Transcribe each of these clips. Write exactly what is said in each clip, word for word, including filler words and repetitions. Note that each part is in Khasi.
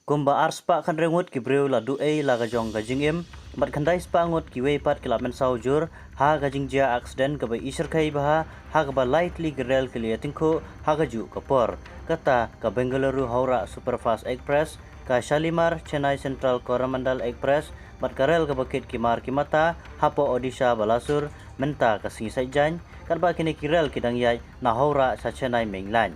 Kumba arspah khatryngut ki briew la duh ei la ka jong ka jingim, bad khyndai spah ngut kiwei pat ki la mynsaw jur ha ka jingjia aksiden kaba i shyrkhei bha, ha kaba lai tylli ki rel ki la ïatyngkhuh ha kajuh ka por. Kata ka Bengaluru Howrah Superfast Express, ka Shalimar Chennai Central Coromandel Express, bad ka rel kaba kit ki mar ki mata hapoh Odisha Balasore mynta ka sngi Saitjaiñ, katba kine ki rel ki dang ïaid na Howrah sha Chennai main line.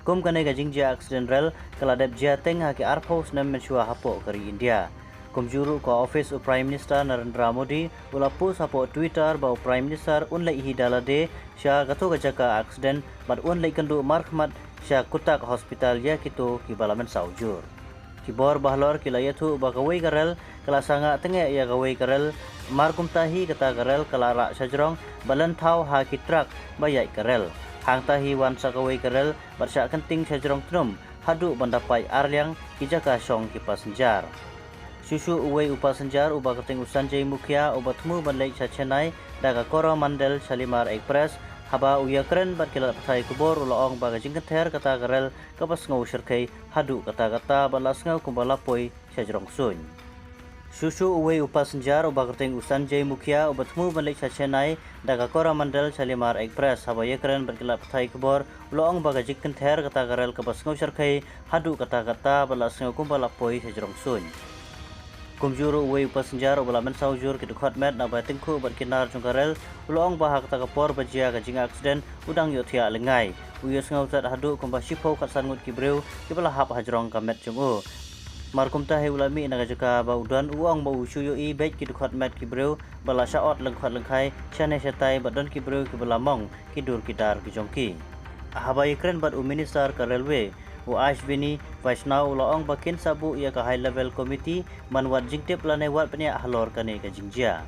Kum kane ka jingjia aksiden rel ka la dep jia teng ha ki arphew snem mynshuwa hapoh ka ri India. Kumjuh ruh ka ophis u Prime Minister Narendra Modi u la post hapoh Twitter ba u Prime Minister un leit hi da lade sha kato ka jaka aksiden bad un leit kynduh markhmat sha Cuttack Hospital ïa kito kiba la mynsaw jur. Ki bor ba halor ki la ïathuh ba kawei ka rel ka la sangeh tyngeh ïa kawei ka rel, mar kumta hi kata ka rel ka la rah shajrong bad lynthaw ha ki trak ba ïaid ka rel. Hangta hi wan sa kawei ka rel bad shah kynting shajrong tnum haduh ban da pait arliang ki jaka shong ki passenger. Shuh shuh uwei u passenger uba kyrteng u Sanjay Mukhia uba thmu ban leit sha Chennai da ka Coromandel Shalimar Express, haba u ïakren bad ki lad pathai khubor u la ong ba ka jingkynther kata ka rel kaba sngew shyrkhei haduh katta katta bad la sngew kumba la poi shajrong suiñ. Shuh shuh uwei u passenger uba kyrteng u Sanjay Mukhia uba thmu ban leit sha Chennai da ka Coromandel Shalimar Express, haba ïakren bad ki lad pathai khubor u la ong ba ka jingkynther kata ka rel kaba sngew shyrkhei haduh katta katta bad la sngew kumba la poi shajrong suiñ. Kumjuh ruh uwei u passenger uba la mynsaw jur ki dkhot met naba ïatyngkhuh bad ki nar jong ka rel u la ong ba ha kata ka por ba jia ka jingaksiden u dang ïohthiah lyngngai. U ïohsngew tat haduh kumba shiphew khatsan ngut ki briew kiba la hap hajrong ka met jong u. Mar kumta hi u la mih na ka jaka ba u don, u ong ba u shu ïohi beit ki dkhot met ki briew ba la shah ot lyngkhot lyngkhai shane shatai bad don ki briew kiba la mong ki dur ki dar ki jong ki. Haba ïakren bad u Minister ka Railway u Ashwini Vaishnaw u la ong ba kin sa buh ïa ka High Level Committee ban wad jingtip lane wad bniah halor kane ka jingjia.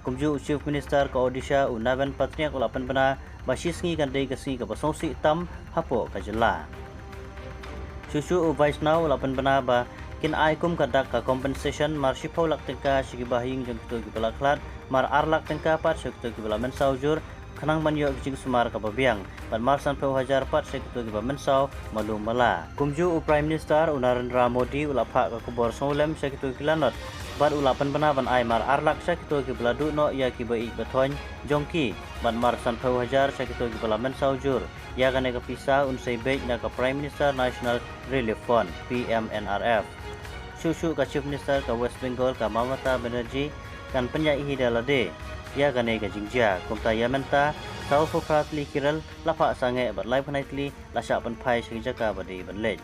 Kumjuh u Chief Minister ka Odisha u Naveen Patnaik u la pynbna ba shi sngi kan dei ka sngi kaba sngewsih tam hapoh ka jylla. Shuh shuh u Vaishnaw u la pynbna ba kin ai kum ka dak ka compensation mar shiphew lak tyngka sha kiba ha ïing jong kito kiba la khlad, mar ar lak tyngka pat sha kito kiba la mynsaw jur, khnang ban ïoh ki jingsumar kaba biang, bad mar sanphew hajar pat sha kito kiba mynsaw malu mala. Kumjuh u Prime Minister u Narendra Modi u la phah ka khubor sngewlem sha kito ki lanot bad u la pynbna ban ai mar ar lak sha kito kiba la duh noh ïa kiba ïeit ba thoiñ jong ki, bad mar sanphew hajar sha kito kiba la mynsaw jur. Ïa kane ka pisa un sei beit na ka Prime Minister National Relief Fund, P M N R F. Shuh shuh ka Chief Minister ka West Bengal ka Mamata Banerjee kan pynïaid hi da lade ïa kane ka jingjia. Kumta ïa mynta, sawphew phra tylli ki rel la phah sangeh bad laiphew khyndai tylli la shah pynphai sha ki jaka ba dei ban leit.